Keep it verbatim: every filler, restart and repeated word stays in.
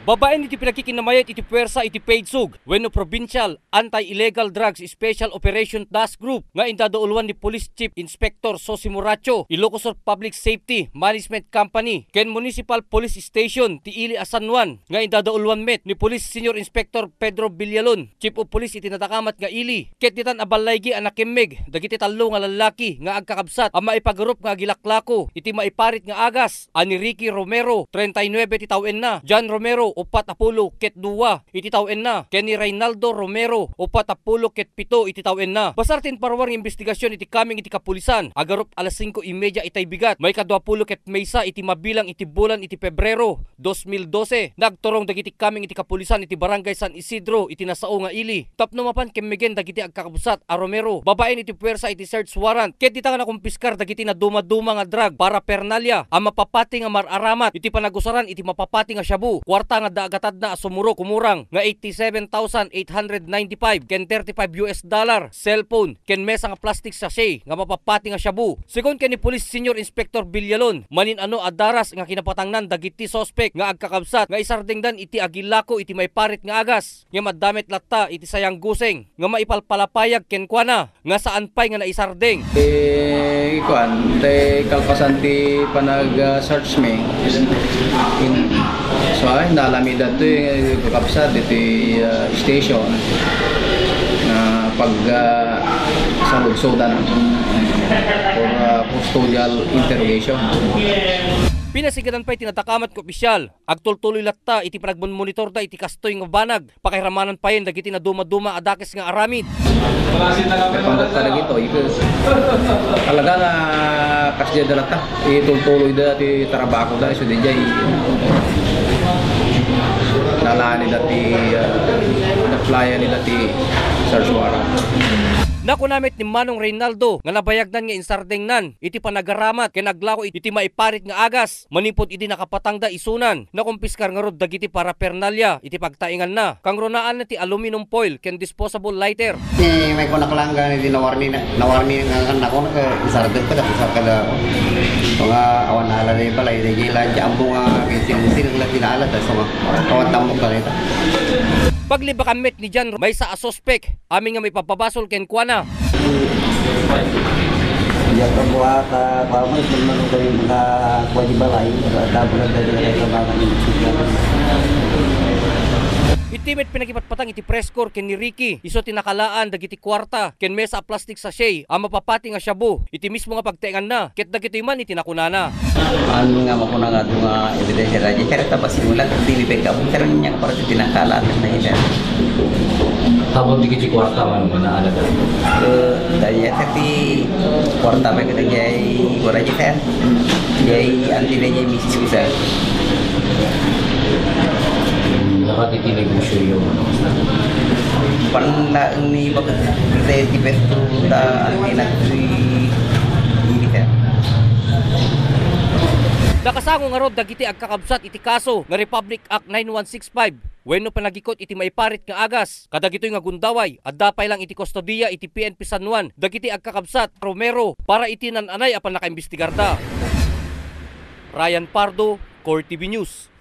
Babaen iti pinakikinnamayat iti puwersa iti PAGSOG wenno Provincial Anti-Illegal Drugs Special Operation Task Group nga indadauluan ni Police Chief Inspector Sosi Moracho, Ilocos Sur Public Safety Management Company, ken Municipal Police Station ti ili a San Juan nga indadauluan met ni Police Senior Inspector Pedro Villalon, Chief of Police iti nadakamat nga ili. Ket ditan a ballaygi a nakimmeg dagiti tallo nga lallaki nga agkakabsat a maipagarup nga agilaklako iti maiparit nga agas a ni Ricky Romero, treinta y nueve ti tawenna, John Romero, uppat a pulo ket dua iti tawenna, ken ni Reynaldo Romero, uppat a pulo ket pito iti tawenna. Basar ti imparwar nga imbestigasion iti kameng iti kapulisan, agarup alas singko y media itay bigat, maikadua pulo ket maysa iti mabilang iti bulan iti Pebrero, dos mil dose, nagturong dagiti kameng iti kapulisan iti Barangay San Isidro iti nasao nga ili tapno mapan kemmegen dagiti agkakabsat a Romero babaen iti puwersa iti search warrant, ket dita nga nakumpiskar dagiti nadumaduma nga drug paraphernalia a mapapati nga mar-aramat iti panagusaran iti mapapati nga shabu, kuarta nga adda agatadna a sumurot kumurang nga eighty-seven thousand eight hundred ninety-five ken thirty-five U S dollar, cellphone, ken mesa nga plastic sachet nga mapapati nga shabu. Segun ken ni Police Senior Inspector Villalon, manin-ano a daras nga kinapatangnan dagiti suspek nga agkakabsat nga isardengdan iti agilako iti maiparit nga agas, ngem adda met latta iti sayangguseng nga maipalpalapayag kenkuana nga saan pay nga naisardeng. Eh, kuan, tay kalpasan ti panag, ah, search mi. In, so, ay, nalami datoy, eh, kakabsat iti, ah, station nga pag, ah, saludsodan for, ah, custodial interrogation. Pinasigadan pay ti nadakamat nga opisyal. Agtultuloy latta iti panagmonitorda iti kastoy nga banag. Pakairamanan payen dagiti nadumaduma a dakes nga aramid. Ket panggatta dagitoy, talaga nga kasdiay da latta. Itultuloy da ti trabaho da, isu diay nalani da ti, ah, naplayan nila ti search warrant. Nakuna met ni Manong Reynaldo nga nabayagnan nga insardengnan iti panagaramat ken aglako iti maiparit nga agas manipud idi nakapatangda isunan. Nakumpiskar ngarud dagiti paraphernalia iti pagtaenganna. Kangrunaanna ti aluminum foil ken disposable lighter. Ni may kunak lang gani di nawarni na, nawarni nga kan ako na ka isardeng ka da, isar ka da. Nga awan ala na yung balay, di gila, di ambo nga, kinsin-, sinang lang tinala, tas mga awan tambok ka nito. Paglibakan met ni John, maysa a suspek, amin nga maipababasol kenkuana. Diak ka buha ka pamay, kung ano kayo makakuha di balay, tapos na tayo na kayo sa mga kanila. Iti met pinakipatpatang iti press corps ken ni Ricky, isu ti nakalaan dagiti kuarta ken mesa a plastic sachet a mapapati nga shabu iti mismo nga pagtaenganna, ket dagitoy man iti nakunana. Haan nga makuna nga adu nga ebidensya daydiay, ket ta pasimula, dili pay kabuter niya, para ti tinangkala, ket na ida. Tapos dagiti kuarta man, nga naalaga? Eh, daydiay, ket ti kuarta pay, ket daydiay, wala di, sir. Daydiay, anti daydiay, misis ko, sir. Nakatiti negosyo yung ano? Panlaeng ni bakit daydiay ti pesto ta, anti nagsuy, hindi, sir. Nakasango ngarud dagiti agkakabsat iti kaso nga Republic Act nine one six five wenno panagikut iti maiparit nga agas. Kadagitoy nga gundaway, adda pay lang iti kustodiya iti P N P San Juan dagiti agkakabsat Romero para iti naan-anay a pannakaimbestigarda. Ryan Pardo, Core T V News.